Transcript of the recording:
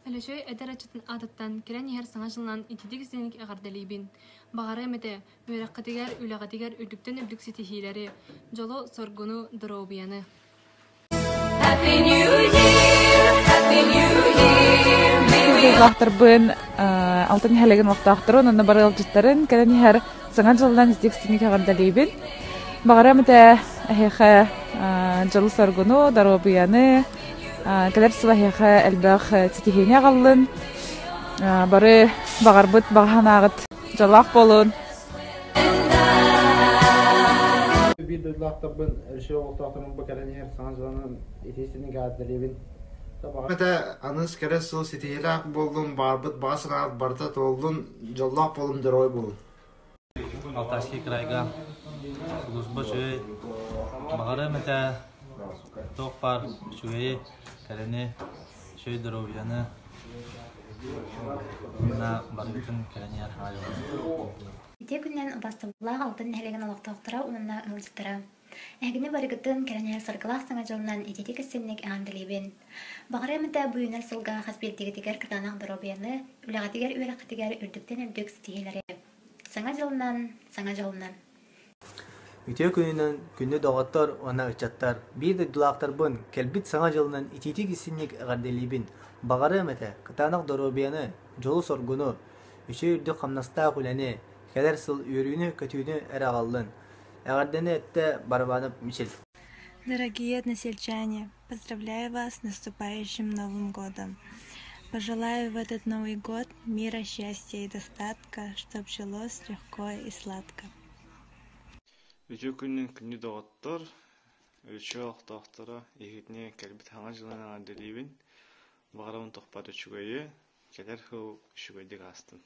Өлөчөй эдэр ыччатын аатыттан кэлэн иһэр Саҥа дьылынан ититик-истиҥник эҕэрдэлиибин! Баҕарыам этэ, үөрэххитигэр, үлэҕитигэр үрдүктэн үрдүк ситиһиилэри, дьолу-соргуну, доруобуйаны! Дойдулаахтарбын Алтан нэһилиэгин олохтоохторун уонна бары ыалдьыттарын кэлэн иһэр Саҥа дьылынан ититик-истиҥник эҕэрдэлиибин! Баҕарыам этэ эһиэхэ дьолу-соргуну, доруобуйаны, Кэлэр сыл эһиэхэ элбэх ситиһиини аҕаллын, бары баҕарбыт баҕа санааҕыт дьоллоох буолун. Биир дойдулаахтарбын Риши олохтоохторун бу кэлэн иһэр саҥа дьылынан итиистиник эҕэрдэлиибин. Этэ аныгыс кэлэр сыл ситиһиилээх буоллун, баҕарбыт баҕа санааҕыт барыта туоллун, дьоллоох буолун, дьоруой буолун. Алтайский крайга служба үчүгэй, баҕарыам этэ туох баар үчүгэйи, кэрэни, үчүгэй доруобуйаны уонна барыгытын кэлэн иһэр хаайыллан. Ити күнүнэн убастабыллаах Алтан нэһилиэгин олохтоохторо уонна ыалдьыттара! Эһигини барыгытын кэлэн иһэр саргылаах саҥа дьылынан ититик истинник эҕэрдэлиибин! Баҕарыам этэ бу үүнэр сылга хас биирдиигитигэр кытаанах доруобуйаны, үлэҕитигэр үөрэххитигэр үрдүктэн үрдүк ситиһиилэри! Саҥа дьылынан, саҥа дьолунан! Үтүө күнүнэн күндү доҕоттор уонна ыччаттар! Биир дойдулаахтарбын кэлбит Саҥа дьылынан итиитик-истиҥник эҕэрдэлиибин! Баҕарыам этэ, кытаанах доруобуйаны, дьолу-соргуну, үчүгэй үрдүк хамнастаах үлэни, кэлэр сыл үөрүүнү-көтүүнү эрэ аҕаллын! Эҕэрдэни эттэ Барабанов Мичил. Дорогие односельчане, поздравляю вас с наступающим Новым годом! Пожелаю в этот Новый год мира, счастья и достатка, чтоб жилось легко и сладко. Үтүө күнүнэн күндү доҕоттор, үчүгэй олохтоохторо, эһигитини кэлбит Саҥа дьылынан эҕэрдэлиибин. Баҕарабын тохпот үчүгэйи, кэлэр сыл үчүгэйдик аастын.